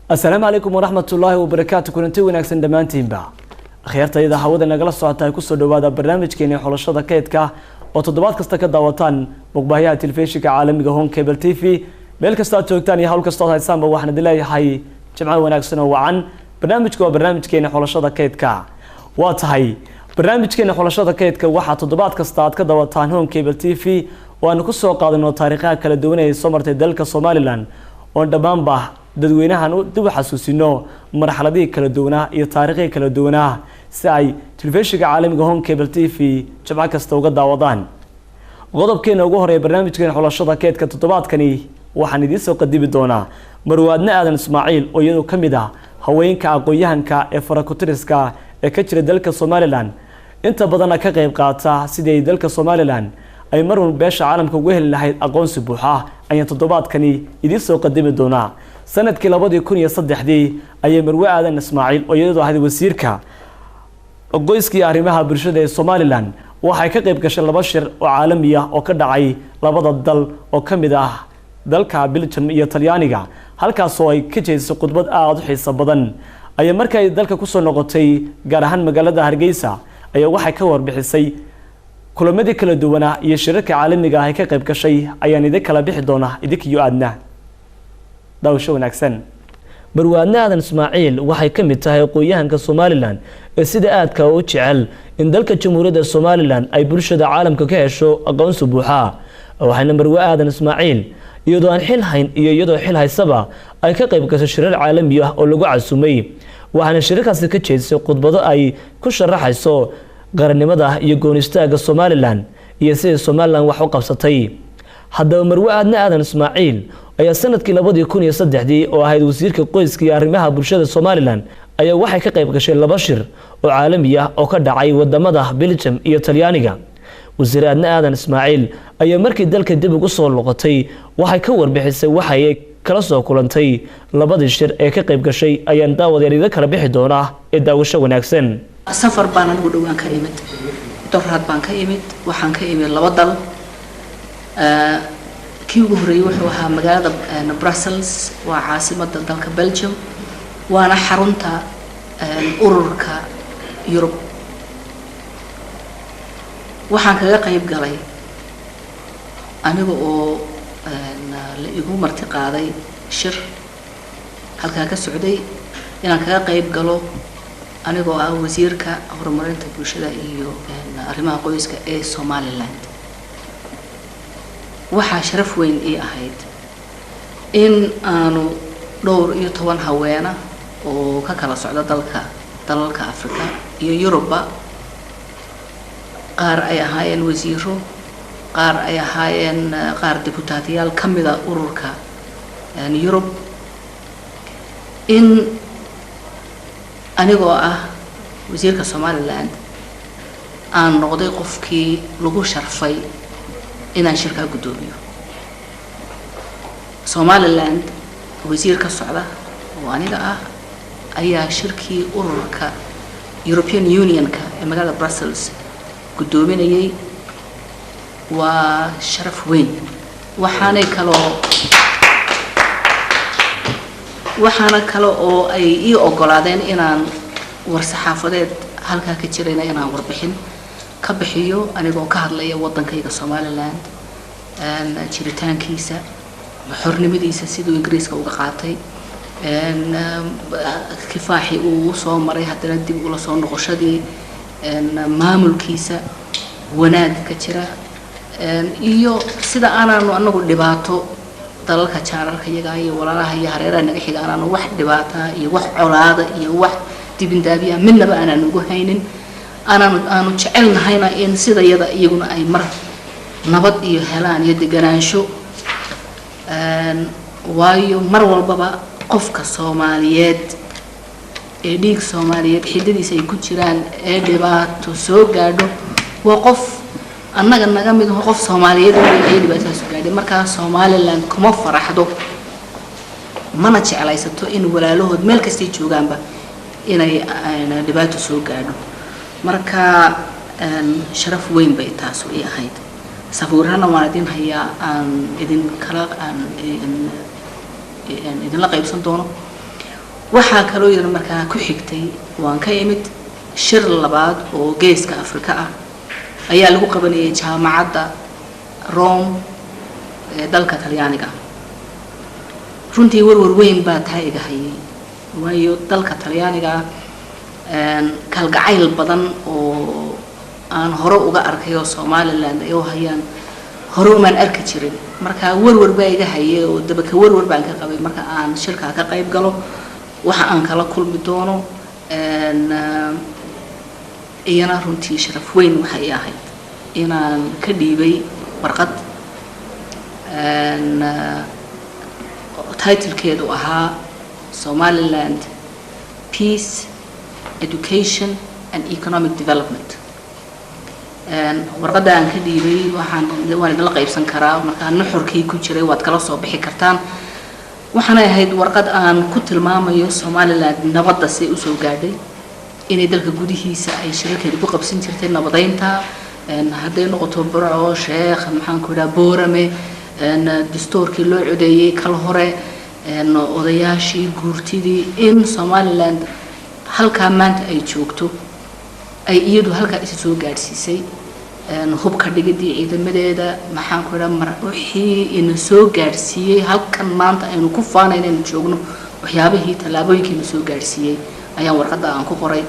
Asalaamu calaykum waraxmatullaahi wabarakaatu. Kulanti wanaagsan dhammaantiinba, akhyaartayda hawada nagala socota ay kusoo dhawaada barnaamijkeeni Xulashada Kaydka oo toddobaad kasta ka daawataan muqbaahayaha telefishinka caalamiga Horn Cable TV. Meel kasta aad joogtaan iyo hawl kasta ood haysaanba, waxaan idin leeyahay jimco wanaagsan oo wacan. Barnaamijku waa barnaamijkeeni Xulashada Kaydka. Waa tahay, barnaamijkeena Xulashada Kaydka waxaa toddobaad kasta aad ka daawataan Horn Cable TV oo aanu kusoo qaadano taariikhaha kala duwan ee soo martay dalka Somaliland, oon dhammaanba dadweynahan dib u xasuusino marxaladihii kala duwanaa iyo taariikhihii kala duwanaa, si ay telefishinka caalamiga Horn Cable TV jimco kasta uga daawadaan. Qodobkeena ugu horeeya barnaamijkeena Xulashada Kaydka toddobaadkani waxaan idiin soo qadimi doonaa Marwo Edna Aadan Ismaaciil, oo iyadoo ka mid ah haweenka aqoon-yahanka ee farakutiriska ee ka jira dalka Somaliland, inta badanna ka qayb qaata sidii ay dalka Somaliland ay marun beesha caalamka uga heli lahayd aqoonsi buuxa, ayaan toddobaadkani idiin soo qadimi doonaa. Sanadkii 2003-dii ayay Marwe Aadan Ismaaciil, oo iyadoo ahayd wasiirka qoyskii arrimaha bulshada ee Somaliland, waxay ka qayb gashay laba shir oo caalami ah oo ka dhacay labada dal oo ka mid ah dalka Belgium iyo Talyaaniga, halkaasoo ay ka jeedisay khudbad aada u xiiso badan. Ayaa markay dalka kusoo noqotay, gaar ahaan magaalada Hargeysa, ayaa waxay ka warbixisay kulamadii kala duwanaa iyo shirarka caalamiga ah ay ka qayb gashay. Ayaan idin kala bixi doonaa idinkiyo Aadna. Daawasho wanaagsan. Marwo Edna Aadan Ismaaciil waxay ka mid tahay aqoon-yahanka Somaliland ee sida aadka u jecel in dalka Jamhuuriyadda Somaliland ay bulshada caalamka ka hesho aqoonsi buuxa. Waxayna Marwe Aadan Ismaaciil, iyadoo aan xil hayn iyo iyadoo xil haysaba, ay ka qayb gashay shirar caalami ah oo lagu casumay, waxaana shirarkaasi ka jeedisay khudbado ay ku sharaxayso qarannimada iyo goonistaagga Somaliland iyo siday Somaliland wax u qabsatay. Haddaba, Marwe Edna Aadan Ismaaciil ayaa sanadkii 2003-dii, oo ahayd wasiirka qoyska iyo arrimaha bulshada Somaliland, ayaa waxay ka qayb gashay laba shir oo caalami ah oo ka dhacay wadamada Belgium iyo Talyaaniga. Wasiir Edna Aadan Ismaaciil ayaa markii dalka dib ugu soo noqotay waxay ka warbixisay waxay kala soo kulantay labadii shir ee ka qayb gashay. Ayaan daawadeer idin kala bixi doonaa ee daawasho wanaagsan. Safar baan anigu dhowaan ka imid, doraad baan ka imid. Waxaan ka imid laba dal. Kii ugu horreeyey wuxuu ahaa magaalada Brussels, waa caasimadda dalka Belgium, waana xarunta ururka Yurub. Waxaan kaga qayb galay aniga oo la igu marti qaaday shir halkaa ka socday inaan kaga qayb galo, anigoo ah wasiirka horumarinta bulshada iyo arrimaha qoyska ee Somaliland. Waxaa sharaf weyn ii ahayd in aanu dhowr iyo toban haweena oo ka kala socda dalka, dalalka Africa iyo Yurubba, qaar ay ahaayeen wasiiro, qaar ay ahaayeen qaar deputaatiyaal ka mida ururka Yurub, in anigoo ah wasiirka Somaliland aan noqday qofkii lagu sharfay inaan shirkaa guddoomiyo. Somaliland wasiir ka socda oo aniga ah ayaa shirkii ururka European Unionka ee magaalada Brussels guddoominayay. Waa sharaf weyn. Waxaanay kaloo waxaana kale oo ay ii ogolaadeen inaan war-saxaafadeed halkaa ka jirayna inaan warbixin ka bixiyo, anigoo ka hadlaya waddankayga Somaliland, jiritaankiisa, xornimadiisa, siduu Ingiriiska uga qaatay, kifaaxii uu soo maray, haddana dib ula soo noqoshadii, maamulkiisa, wanaagga ka jira, iyo sida aanaanu anagu dhibaato dalalka jaararka iyaga iyo walaalaha iyo hareeraha naga xiga aanaanu wax dhibaataa iyo wax colaada iyo wax dibindaabiya midnaba aanaan ugu haynin, aanaanu aanu jecelnahayna in sida iyada iyaguna ay mar nabad iyo helaan iyo deganaansho. Waayo, mar walbaba qofka Soomaaliyeed ee dhiig Soomaaliyeed xidadiisa ay ku jiraan ee dhibaato soo gaadho waa qof annaga naga mid aho, qof Soomaaliyeed ay dhibaatadaas gaadhay. Markaa Somaliland kuma faraxdo mana jeclaysato in walaalahood meel kastay joogaanba inay dhibaato soo gaadho. Marka sharaf weyn bay taasu ii ahayd. Safiirana waan idin hayaa, aan idin kala aan idinla qaybsan doono. Waxaa kaloo iyadana markaa ku xigtay, waan ka imid shir labaad oo Geeska Afrika ah ayaa lagu qabanayay Jaamacadda Rome ee dalka Talyaaniga. Runtii warwar weyn baa taa iga hayay, waayo dalka Talyaaniga kalgacayl badan oo aan hore uga arkay oo Somaliland ay u hayaan hore umaan arki jirin. Marka warwar baa iga hayay oo dabaka warwar baan ka qabay marka aan shirkaa ka qayb galo waxa aan kala kulmi doono. Iyana runtii sharaf weyn waxay ahayd inaan ka dhiibay warqad titlekeedu ahaa "Somaliland Peace, Education and Economic Development". Warqadda aan ka dhiibay waxaan waan idinla qaybsan karaa, markaa nuxurkii ku jiray waad kala soo bixi kartaan. Waxaanay ahayd warqad aan ku tilmaamayo Somaliland nabadda si usoo gaadhay, inay dalka gudihiisa ay shirarkeeda ku qabsan jirtay nabadeynta, hadday noqoto Burco, Sheekh, maxaan ku idhaha, Boorame, dastuurkii loo codeeyey kal hore, odayaashii guurtidii, in Somaliland halkaa maanta ay joogto ay iyadu halkaa isa soo gaadhsiisay, hubka dhigidii ciidamadeeda, maxaan ku idhaha, mar wixii ina soo gaadhsiiyey halkan maanta aynu ku faanayna inaynu joogno, waxyaabihii tallaabooyinkii ina soo gaadhsiiyey ayaan warqadda aan ku qoray.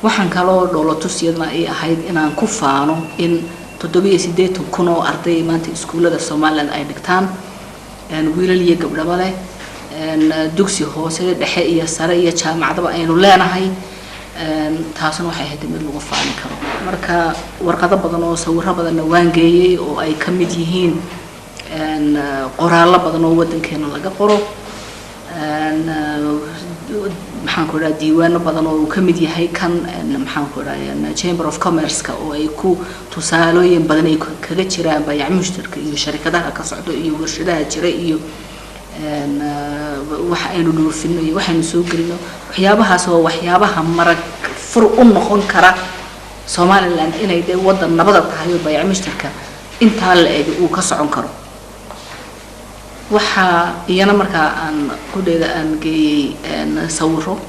Waxaan kaloo dhoolatus iyadana ay ahayd inaan ku faano in 87,000 oo arday maanta iskuullada Somaliland ay dhigtaan, wiilal iyo gabdhaba leh, dugsi hoose, dhexe iyo sare iyo jaamacadaba aynu leenahay. Taasna waxay ahayd mid lagu faani karo. Marka warqado badan oo sawiro badanna waan geeyey oo ay ka mid yihiin qoraallo badan oo waddankeena laga qoro, maxaan ku idhaha, diiwaano badan oo uu ka mid yahay kan, maxaan ku idhaha, Chamber of Commerce-ka oo ay ku tusaalooyin badan ay kaga jiraan bayac mushtarka iyo sharikadaha ka socdo iyo warshadaha jira iyo waxa aynu dhoofino iyo waxaynu soo gelino. Waxyaabahaas waa waxyaabaha marag fur u noqon kara Somaliland inay dee waddan nabada tahay oo bayac mushtarka intaa la eg uu ka socon karo. Waxaa iyana markaa aan qudheeda aan geeyey sawiro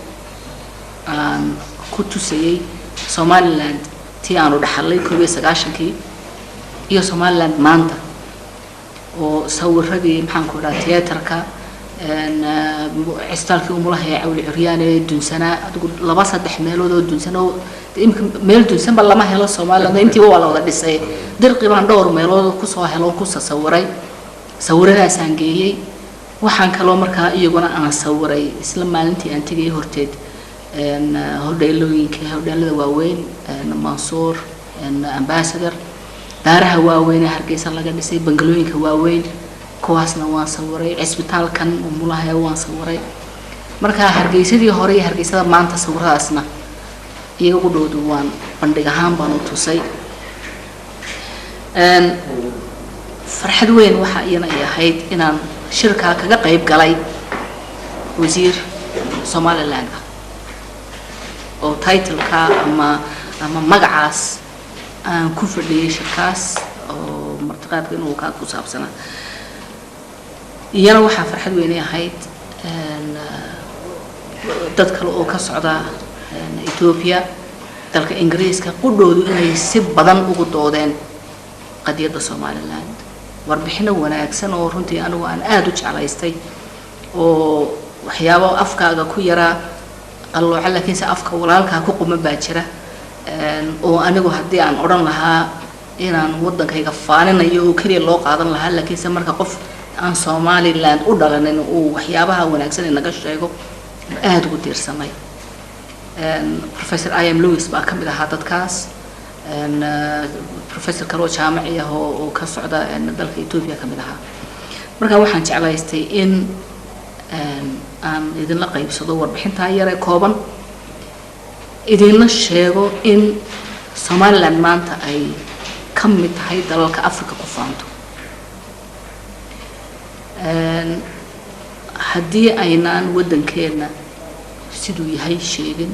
aan ku tusayey Somaliland tii aanu dhaxalay 91-kii iyo Somaliland maanta, oo sawiradii, maxaan ku idhaha, theaterka, cisbitaalkii umulaha ee Cawli Curyaane dunsanaa, adigu laba saddex meelood oo dunsan oo imika meel dunsanba lama helo Somaliland, intiiba waa la wada dhisay. Dirqi baan dhowr meelood kusoo helo, kusoo sawiray, sawiradaasaan geeyey. Waxaan kaloo markaa iyaguna aan sawiray isla maalintii aan tegayay horteed hodheelooyinka, hodheelada waaweyn, Mansuur, Ambassador, daaraha waaweyn ee Hargeysa laga dhisay, bangalooyinka waaweyn, kuwaasna waan sawiray. Cisbitaalkan umulaha waan sawiray. Marka Hargeysadii hore iyo Hargeysada maanta sawiradaasna iyaga ku dhowdu waan bandhig ahaan baan u tusay. Farxad weyn waxa iyana ay ahayd inaan shirkaa kaga qayb galay wasiir Somaliland ah oo titleka ama magacaas aan ku fadhiyay shirkaas oo martiqaadka inuu kaa ku saabsanaa. Iyana waxaa farxad weynay ahayd dad kale oo ka socda Ethiopia, dalka Ingiriiska qudhoodu inay si badan ugu doodeen qadiyadda Somaliland, warbixino wanaagsan oo runtii anigu aan aada u jeclaystay oo waxyaabo afkaaga ku yaraa qallooca laakiinse afka walaalkaa ku quman baa jira, oo anigu haddii aan odhan lahaa inaan waddankayga faaninayo oo keliya loo qaadan lahaa, laakiinse marka qof aan Somaliland u dhalanin uu waxyaabaha wanaagsan inaga sheego aada ugu tiirsanay. Professor I M Lewis baa ka mid ahaa dadkaas, professor kaloo jaamaci ah oo ka socda dalka Ethiopia ka mid ahaa. Marka waxaan jeclaystay in aan idinla qaybsado warbixintaa yar ee kooban, idinla sheego in Somaliland maanta ay ka mid tahay dalalka Africa ku faanto. Haddii aynaan waddankeenna siduu yahay sheegin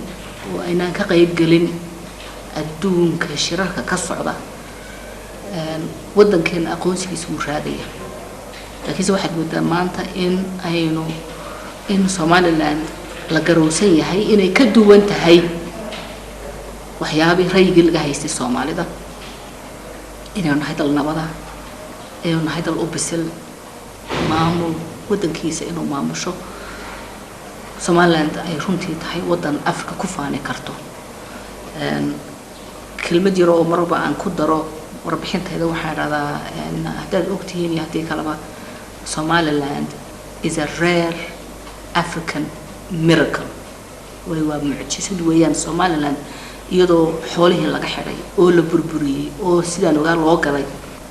oo aynaan ka qayb gelin adduunka shirarka ka socda, waddankeena aqoonsigiisa wuu raagaya. Laakiinse waxaad moodaa maanta in aynu In Somaliland la garowsan yahay inay ka duwan tahay waxyaabihii rayigii laga haystay Soomaalida, inaynu nahay dal nabada, inaynu nahay dal u bisil maamul waddankiisa inuu maamusho. Somaliland ay runtii tahay waddan Africa ku faani karto. Kelmad yar oo marwalba aan ku daro warbixintayda waxaan idhahdaa, haddaad ogtihiin iyo haddii kaleba, Somaliland is a rare African miracle. Way waa mucjisad weeyaan Somaliland, iyadoo xoolihii laga xidhay oo la burburiyey oo sidaan ogaa loo galay,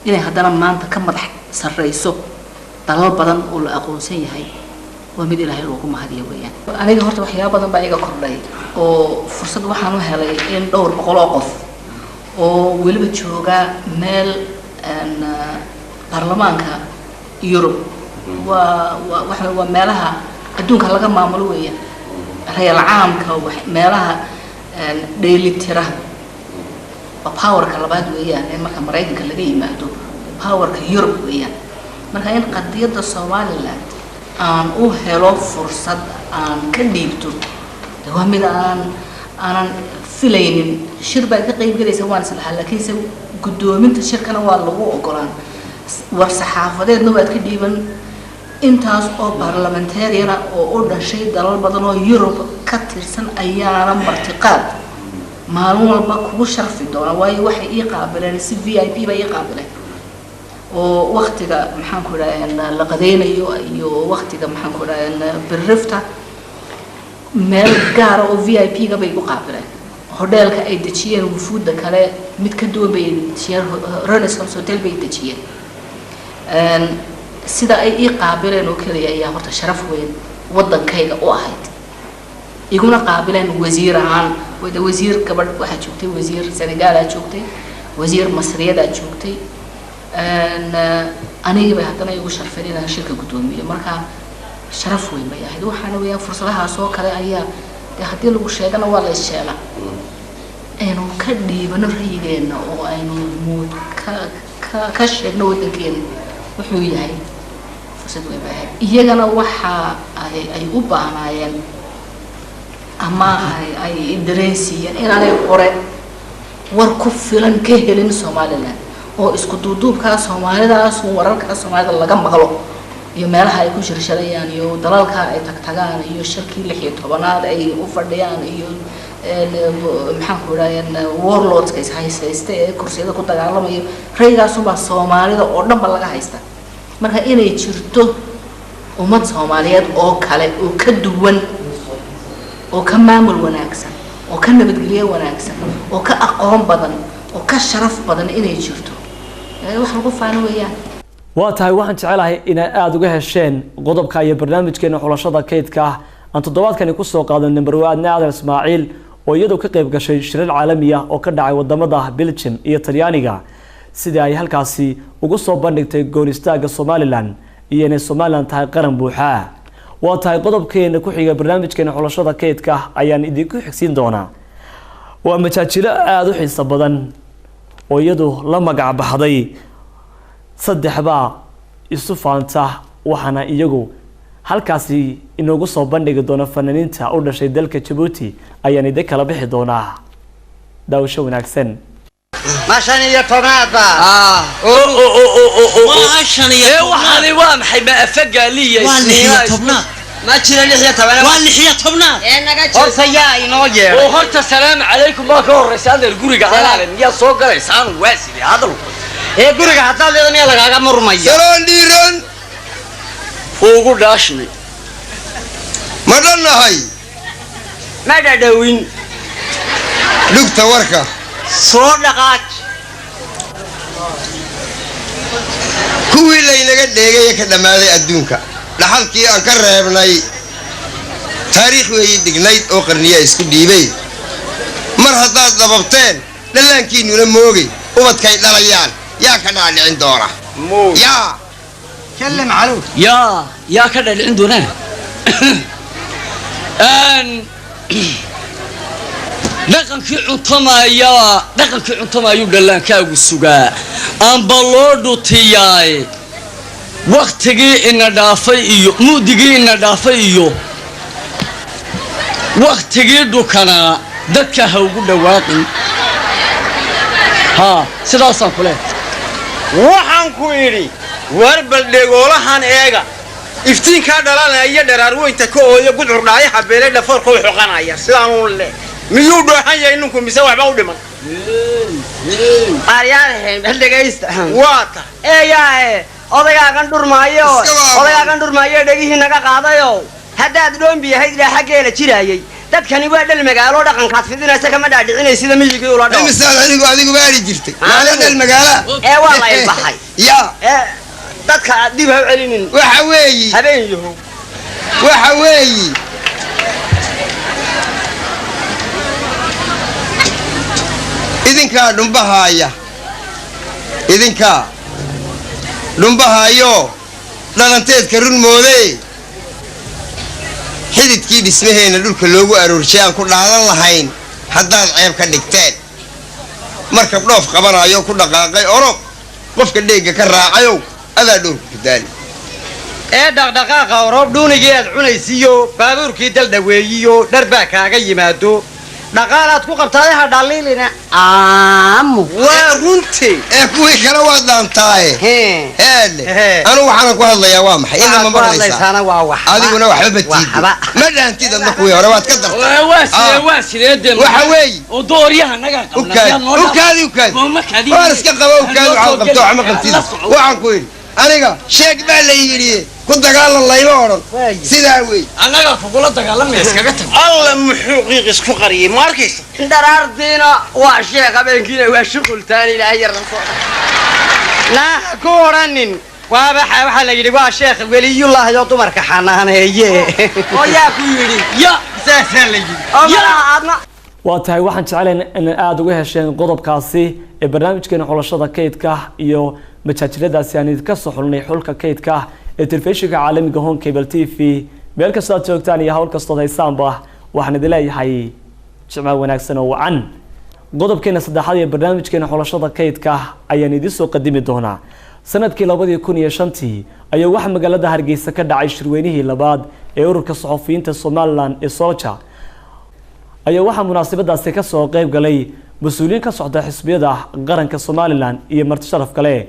inay haddana maanta ka madax sarreyso dalal badan oo la aqoonsan yahay, waa mid Ilaahay loogu mahadiyo weeyaan. Aniga horta waxyaaba badan baa iga kordhay, oo fursad waxaan u helay in dhowr boqol oo qof oo weliba jooga meel baarlamaanka Yurub, waa waxa waa meelaha adduunka laga maamulo weeyaan, rayal caamka, meelaha dheelitira, waa powerka labaad weeyaan ee marka Maraykanka laga yimaado, powerka Yurub weeyaan. Marka in qadiyadda Somaliland aan u helo fursad aan ka dhiibto de waa mid aanan filaynin. Shir baad ka qayb galaysa waan islahaa, laakiinse guddoominta shirkana waa lagu ogolaan, war saxaafadeedna waad ka dhiiban, intaas oo parliamentariana oo u dhashay dalal badan oo Yurub ka tirsan ayaana martiqaad maalin walba kugu sharfi doona. Waayo, waxay ii qaabileen si VIP bay ii qaabileen, oo waktiga, maxaan ku idhaha, la qadeynayo iyo waktiga, maxaan ku idhaha, birrifta, meel gaara oo VIP ga bay igu qaabileen. Hodheelka ay dejiyeen wufuudda kale mid ka duwan bay dejiyeen, Renaissance Hotel bay dejiyeen. Sida ay ii qaabileen oo keliya ayaa horta sharaf weyn waddankayga u ahayd, iguna qaabileen wasiir ahaan. Wada wasiir gabadh waxaa joogtay, wasiir Senegaalaa joogtay, wasiir Masriyadaa joogtay, anigii bay haddana igu sharfeen inaan shirka guddoomiyo. Marka sharaf weyn bay ahayd. Waxaana weeyaan fursadahaas oo kale ayaa dee haddii lagu sheegana waa la issheela, aynu ka dhiibano rayigeenna oo aynu muud ka sheegno waddankeena wuxuu yahay. Fursad weyn bay ahayd. Iyagana waxa ay u baahnaayeen ama ay dareensiiyeen inaanay hore war ku filan ka helin Somaliland, oo isku duuduubkaa Soomaalidaas, wararkaa Soomaalida laga maqlo iyo meelaha ay ku shirshirayaan iyo dalalka ay tagtagaan iyo shirkii 16aad ay u fadhiyaan iyo, maxaan ku idhaha, warlordska ishaysaysta ee kursiyada ku dagaalamayo, raygaasumbaa Soomaalida oo dhan ba laga haysta. Marka inay jirto ummad Soomaaliyeed oo kale oo ka duwan oo ka maamul wanaagsan oo ka nabadgelyo wanaagsan oo ka aqoon badan oo ka sharaf badan inay jirto, wax lagu faano weeyaan. Waa tahay, waxaan jecelahay inaad aada uga hesheen qodobka iyo barnaamijkeena xulashada kaydka ah aan toddobaadkani kusoo qaadanay marwe Adna Aadan Ismaaciil, oo iyadoo ka qayb gashay shirar caalami ah oo ka dhacay wadamada Belgium iyo Talyaaniga, sidii ay halkaasi ugu soo bandhigtay goon istaagga Somaliland iyo inay Somaliland tahay qaran buuxa. Waa tahay, qodobkeena ku xiga barnaamijkeena xulashada kaydka ah ayaan idinku xigsiin doonaa. Waa majaajilo aada u xiiso badan oo iyadu la magac baxday "Saddex baa isu faanta", waxaana iyagu halkaasi inoogu soo bandhigi doona fanaaniinta u dhashay dalka Jabuuti. Ayaan idin kala bixi doonaa. Daawasho wanaagsan. Ma 15aad ba? Waa shan iyo Ee. tobnaad. Waxani waa maxay? Ma afagaaliya? Waa 16aad. Ma jira 16. Waa 16aad. Horta yaa inoo yeedhay? Oo horta salaamu calaykum baa ka horeysa. Adeer, guriga halaale miyaa soo galaysaan? Waa sidee hadalku? Ee, guriga haddaad leedo miyaa lagaaga murmaya? Salaan dhiiran. Ugu dhaashnay. Ma dhannahay? Ma dhadhowin. Dhugta warka. Soo dhaqaaj. Kuwii laynaga dheegay ee ka dhammaaday adduunka, dhaxalkii aan ka reebnay taariikh weeyi dhignayd oo qarniyaa isku dhiibay. Mar haddaad dhababteen, dhallaankiinnuna moogay, ubadkay dhalayaan yaa ka dhaadhicin doona? Yaa kallam calow. Yaa ka dhadhicin doonaa? Dhaqankii cuntamaayuu dhallaankaagu sugaa amba loo dhutiyaay. Waktigii ina dhaafay iyo mu'digii ina dhaafay iyo Wakhtigii dhukanaa dadka ha ugu dhawaaqin. Haa, sidaasaan ku leehay. Waxaan ku idhi, war bal dhegoolahan eega, iftiinkaa dhalanaya iyo dharaarweynta ka ooyo, gudcur dhaayaha beelay, dhafoorka u xoqanaya sidaanuun le. Miyuu dhoohan yahay ninku mise waxba u dhiman? Dhegaysta. Waa ta. Eeyaahe, odagaagan dhurmaayo, odagaagan dhurmaayo, dhegihii naga qaadayo. Haddaad dhoombi ahayd ilaa xaggeela jiraayay. Dadkani waa dhal magaalo, dhaqankaad fidinaysa kama dhaadhicinay sida miyigii ula dho. Imisaad adigu baari jirtay maala dhal magaala? Ee, waa la ilbaxay. Ya. Ee dadka aad dib ha u celinin. Waxa weeyi habeen yahow. Waxa weeyi, idinkaa dhumbahaaya, idinkaa dhumbahaayo dhalanteedka run moodee, xididkii dhismaheenna dhulka loogu aroorshay aan ku dhaadan lahayn haddaad ceeb ka dhigteen. Markab dhoof qabanayo ku dhaqaaqay orob, qofka dheegga ka raacayow, adaa dhowrka ku daali. Ee dhaqdhaqaaqa oroob, dhuunigii aad cunaysiiyo baabuurkii dal dhaweeyiyo dhar baa kaaga yimaado, dhaqaalaad ku qabtaay, ha dhaliilina, aamu. Waa runtii. Ee kuwii kale waa dhaantaaye. Heedhe, anu waxaanan ku hadlayaa waa maxay? Ina ma maqlaysaa? Waa wax. Adiguna waxba ma tiidid, ma dhaantid adna, kuwii hore waad ka dartay. Waa sidee, waa sidee de? Waxa weeye oo dooryaha naga ukaadi, ukaadi, ukaadi, waan iska qaba, ukaadi. Waxaad qabto wax ma qabtid. Waxaan ku yidhi, aniga sheeg baa la yidhi, ku dagaalan layma odhan. Sidaa wey. Annaga kugula dagaalamaya, iskaga tag. Alla, muxuu qiiq isku qariyay? Ma arkaysa? Dharaartiina waa sheekh, habeenkiina waa shuqultaan. Ilaahay yar naa ku odhanin. Waaba waxaa la yidhi waa sheekh weliyullaahi oo dumarka xanaaneeye. Oo yaa ku yidhi? Ya. Saasaa la yidhi. Oo malaha aadna. Waa tahay, waxaan jeclayn in aada uga hesheen qodobkaasi ee barnaamijkeena xulashada kaydka iyo majaajiladaasi aan idinka soo xulnay xulka kaydka ee telefishinka caalamiga Home Cable TV. Meel kastoo aad joogtaan iyo hawl kastood haysaanba, waxaan idin leeyahay jimco wanaagsan oo wacan. Qodobkeena saddexaad ee barnaamijkeena xulashada kaydka ayaan idiin soo qadimi doonaa. Sanadkii 2005-tii ayaa waxaa magaalada Hargeysa ka dhacay shirweynihii labaad ee ururka saxufiyiinta Somaliland ee SOLJA. Ayaa waxaa munaasabadaasi kasoo qeyb galay mas-uuliyiin ka socda xisbiyada qaranka Somaliland iyo marti sharaf kale.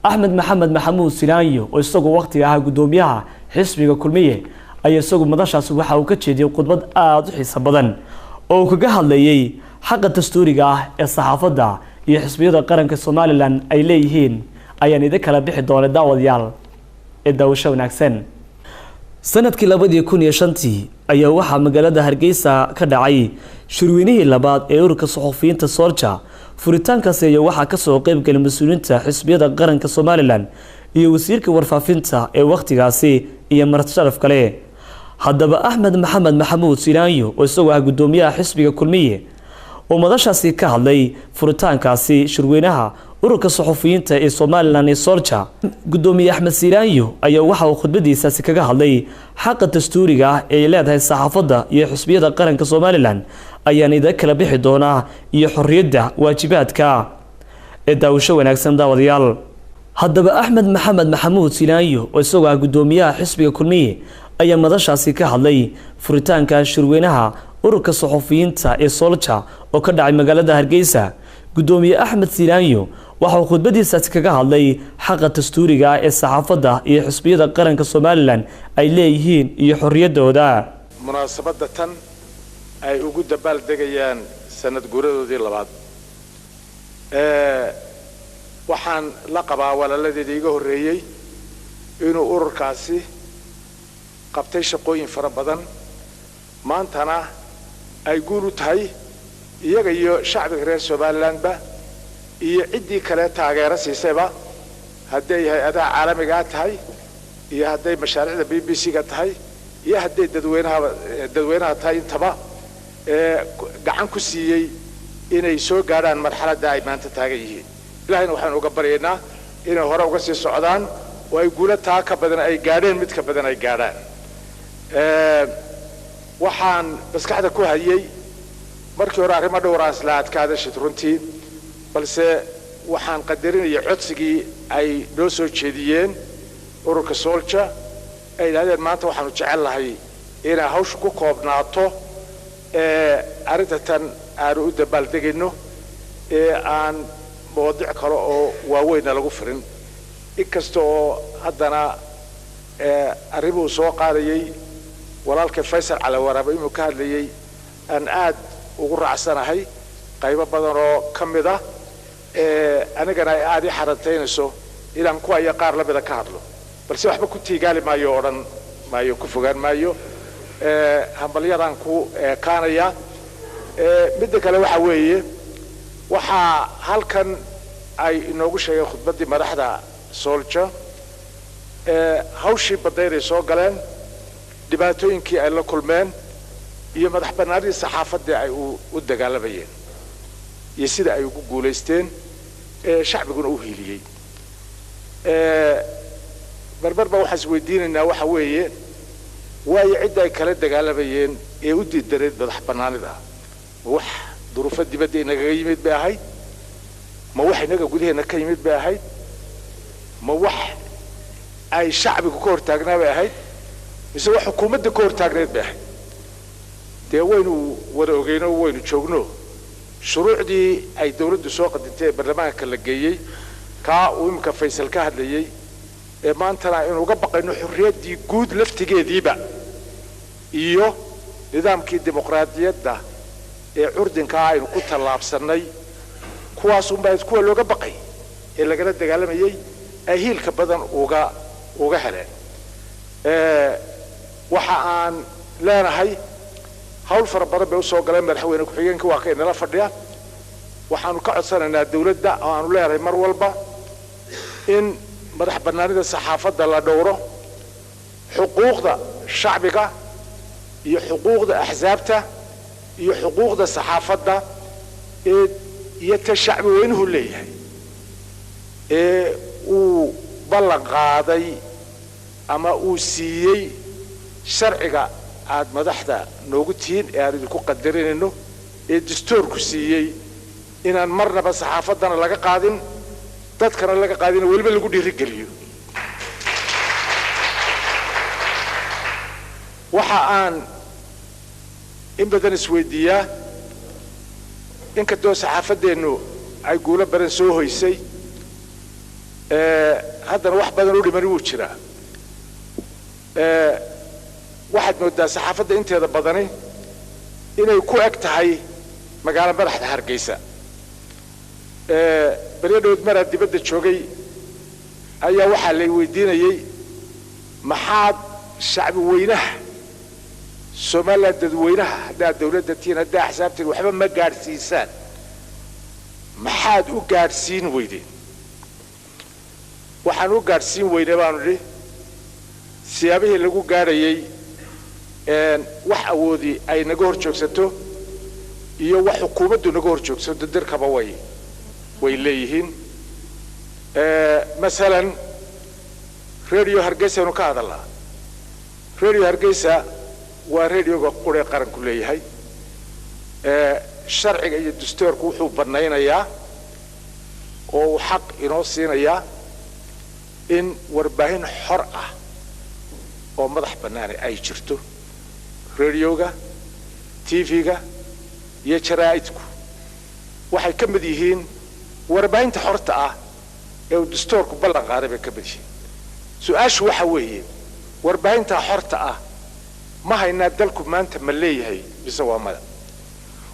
Axmed Maxamed Maxamuud Silaanyo, oo isagu waqtiga ahaa guddoomiyaha xisbiga Kulmiye, ayaa isagu madashaasi waxa uu ka jeediyey khudbad aada u xiiso badan oo uu kaga hadlayay xaqa dastuuriga ah ee saxaafadda iyo xisbiyada qaranka Somaliland ay leeyihiin. Ayaan idin kala bixi doona, daawadayaal, ee daawasho wanaagsan. Sanadkii 2005-tii ayaa waxaa magaalada Hargeysa ka dhacay shirweynihii labaad ee ururka saxufiyiinta SOLJA. Furitaankaasi ayaa waxaa kasoo qeybgalay mas-uuliyiinta xisbiyada qaranka Somaliland iyo wasiirka warfaafinta ee wakhtigaasi iyo marti sharaf kale. Haddaba, Axmed Maxamed Maxamuud Silaanyo, oo isagoo ah guddoomiyaha xisbiga Kulmiye, oo madashaasi ka hadlay furitaankaasi shirweynaha ururka saxufiyiinta ee Somaliland ee SOLJA, guddoomiye Axmed Silaanyo ayaa waxa uu khudbadiisaasi kaga hadlay xaqa dastuuriga ah ee ay leedahay saxaafadda iyo xisbiyada qaranka Somaliland. Ayaan idin kala bixi doonaa, iyo xorriyadda waajibaadka, ee daawasho wanaagsan, daawadayaal. Haddaba, Axmed Maxamed Maxamuud Silaanyo, oo isagoo ah guddoomiyaha xisbiga Kulmiye, ayaa madashaasi ka hadlay furitaanka shirweynaha ururka saxufiyiinta ee SOLJA oo ka dhacay magaalada Hargeysa. Guddoomiye Axmed Silaanyo waxa uu khudbadiisaasi kaga hadlay xaqa dastuuriga ah ee saxaafadda iyo xisbiyada qaranka Somaliland ay leeyihiin iyo xorriyaddooda. Munaasabadda tan ay ugu dabaaldegayaan sanad guuradoodii labaad, waxaan la qabaa walaaladeeda iga horreeyey inuu ururkaasi qabtay shaqooyin fara badan, maantana ay guul u tahay iyaga iyo shacbiga reer Somalilandba iyo ciddii kale taageero siisayba, hadday hay-adaha caalamigaa tahay iyo hadday mashaariicda BBC-ga tahay iyo hadday dadweynahaba dadweynaha tahay, intaba ee gacan ku siiyey inay soo gaadhaan marxaladda ay maanta taagan yihiin. Ilahayna waxaan uga baryaynaa inay hore uga sii socdaan oo ay guulo taa ka badan ay gaadheen, mid ka badan ay gaadhaan. Waxaan maskaxda ku hayay markii hore arrimo dhowr aan isla adkaadashid runtii, balse waxaan qadarinayay codsigii ay noo soo jeediyeen ururka SOLJA, ay yidhahdeen maanta waxaanu jecel lahay inay hawshu ku koobnaato. Arrinta tan aanu u dabaaldegayno ee aan mawaadiic kale oo waaweynna lagu firin, inkasta oo haddana arrimuhu soo qaadayay walaalkay Faysal Cali Waraabe inuu ka hadlayay aan aad ugu raacsanahay qaybo badan oo ka mid ah, anigana ay aad ii xarantaynayso inaan kuwa iyo qaar lamida ka hadlo, balse waxba ku tiigaali maayo, odhan maayo, ku fogaan maayo, hambalyadaan ku kaanaya. Midda kale waxa weeye, waxaa halkan ay inoogu sheegeen khudbaddii madaxda Solja hawshii badayday soo galeen, dhibaatooyinkii ay la kulmeen iyo madax bannaanidii saxaafaddii ay u dagaalamayeen iyo sida ay ugu guulaysteen, shacbiguna u hiiliyey. Barbar baa waxaan is weydiinaynaa waxa weeye, waayo cidda ay kala dagaalamayeen ee u diidaneyd madax bannaanida, ma wax duruufo dibadda inagaga yimid bay ahayd? Ma wax inaga gudaheenna ka yimid bay ahayd? Ma wax ay shacbigu ka hortaagnaa bay ahayd, mise wax xukuumadda ka hortaagnayd bay ahayd? Dee waynu wada ogeyno, waynu joogno shuruucdii ay dawladdu soo qadintay ee baarlamaanka la geeyey, kaa uu iminka Faysal ka hadlayey, ee maantana aynu uga baqayno xorriyaddii guud laftigeediiba iyo nidaamkii dimuqraadiyadda ee curdinkaa aynu ku tallaabsannay. Kuwaas unbaa kuwa looga baqay ee lagala dagaalamayey ay hiilka badan uga heleen. Waxa aan leenahay hawl fara badan bay usoo galeen. Madaxweyne ku-xigeenka waa ka inala fadhiya. Waxaanu ka codsanaynaa dawladda oo aanu leenahay mar walba in madax bannaanida saxaafadda la dhowro, xuquuqda shacbiga iyo xuquuqda axsaabta iyo xuquuqda saxaafadda ee iyo ta shacbi weynuhu leeyahay ee uu ballan qaaday ama uu siiyey sharciga aad madaxda noogu tihiin ee aan idinku qadarinayno ee dastuurku siiyey, inaan marnaba saxaafaddana laga qaadin, dadkana laga qaadin, weliba lagu dhiirigeliyo. Waxa aan in badan isweydiiyaa, inkastoo saxaafaddeennu ay guulo badan soo hoysay, haddana wax badan u dhiman wuu jiraa. Waxaad moodaa saxaafadda inteeda badani inay ku eg tahay magaalo madaxda Hargeysa. Beryo dhowd maraa dibadda joogay ayaa waxaa lay weydiinayey, maxaad shacbi weynaha Somaliland, dadweynaha, haddaad dawladda tihiin, haddaa axsaabtiin, waxba ma gaadhsiisaan, maxaad u gaadhsiin weydeen? Waxaan u gaadhsiin weynay baanu idhi, siyaabihii lagu gaadhayey wax awoodii ay naga hor joogsato iyo wax xukuumaddu naga hor joogsato dirkaba way leeyihiin. Masalan Radio Hargeysaynu ka hadalnaa. Radio Hargeysa waa radioga quree qaranku leeyahay. Sharciga iyo dastuurku wuxuu banaynayaa oo uu xaq inoo siinayaa in warbaahin xor ah oo madax bannaani ay jirto. Radioga, TV-ga iyo jaraa'idku waxay ka mid yihiin warbaahinta xorta ah ee uu dastuurku ballan qaaday bay ka mid yihiin. Su-aashu waxa weeye, warbaahinta xorta ah ma haynaa? Dalku maanta ma leeyahay mise waa mada?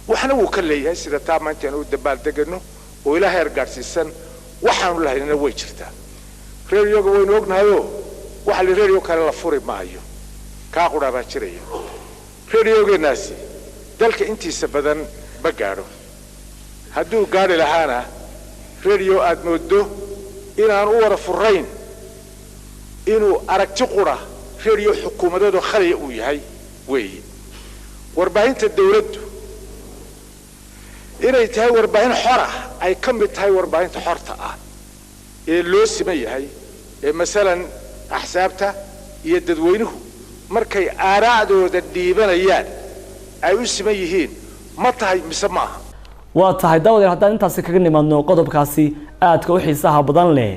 Waxna wuu ka leeyahay, sida taa maanta aan u dabaaldegano oo ilaa heer gaadhsiisan waxaanu lahaynina way jirtaa. Radioga waynu ognahayoo waxa la radio kale la furi maayo, kaa qudhaa baa jiraya. Radiogeenaasi dalka intiisa badan ma gaadho. Hadduu gaadhi lahaana, radio aad moodo inaan u wada furayn, inuu aragti qura radio xukuumadeedoo khaliya uu yahay weeye. Warbaahinta dawladdu inay tahay warbaahin xor ah, ay ka mid tahay warbaahinta xorta ah ee loo siman yahay, ee masalan axsaabta iyo dadweynuhu markay aaraa'dooda dhiibanayaan ay u siman yihiin, ma tahay mise ma aha? Waa tahay daawadeer, haddaan intaasi kaga nimaadno qodobkaasi aadka u xiisaha badan leh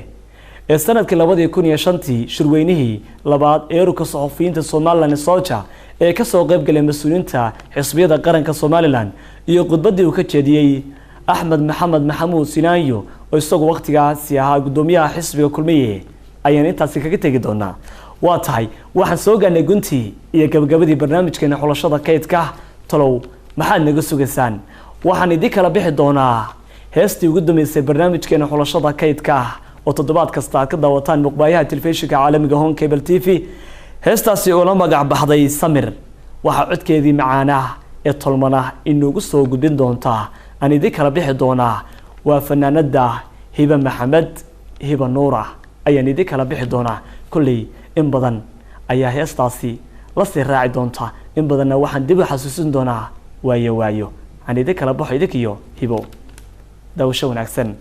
ee sanadkii 2005-tii shirweynihii labaad ee ururka saxufiyiinta Somaliland SOLJA Ee kasoo qayb galay mas-uuliyiinta xisbiyada qaranka Somaliland iyo khudbaddii uu ka jeediyey Axmed Maxamed Maxamuud Silaanyo, oo isagu waqtigaasi ahaa guddoomiyaha xisbiga Kulmiye, ayaan intaasi kaga tegi doonaa. Waa tahay, waxaan soo gaarnay guntii iyo gabagabadii barnaamijkeena Xulashada Kaydka. Talow maxaad naga sugaysaan? Waxaan idin kala bixi doonaa heestii ugu dambeysay barnaamijkeena Xulashada Kaydka, oo toddobaad kasta aad ka daawataan muqbaayaha telefishinka caalamiga Horn Cable TV. Heestaasi oo la magac baxday Samir, waxaa codkeedii macaanah ee tolmana inoogu soo gudbin doontaa, aan idin kala bixi doonaa, waa fanaanada Hiba Maxamed Hiba Nuura ayaan idin kala bixi doonaa. Kolley in badan ayaa heestaasi lasii raaci doonta, in badanna waxaan dib u xasuusin doonaa waayo waayo. Aan idin kala baxo idinkiyo Hibo. Daawasho wanaagsan.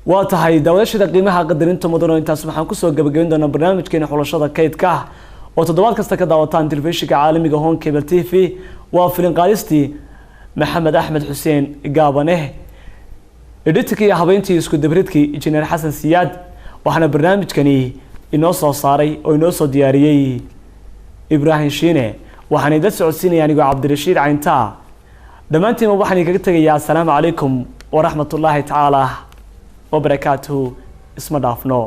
Waa tahay daawadashada qiimaha qadarinta mudan, oo intaas waxaan kusoo gabagabayn doonaa barnaamijkeena xulashada kaydka ah oo toddobaad kasta ka daawataan telefishinka caalamiga Horn Cable TV. Waa filin qaadistii Maxamed Axmed Xuseen Gaabane, editka iyo habeyntii isku dabridkii Injineer Xasan Siyaad, waxaana barnaamijkani inoo soo saaray oo inoo soo diyaariyey Ibraahim Shiine, waxaana idla socodsiinaya anigoo Cabdirashiid Cayntaa. Dhammaantiinba waxaan idinkaga tegayaa assalaamu calaykum waraxmatullaahi tacaala wabarakaatuhu. Isma dhaafno.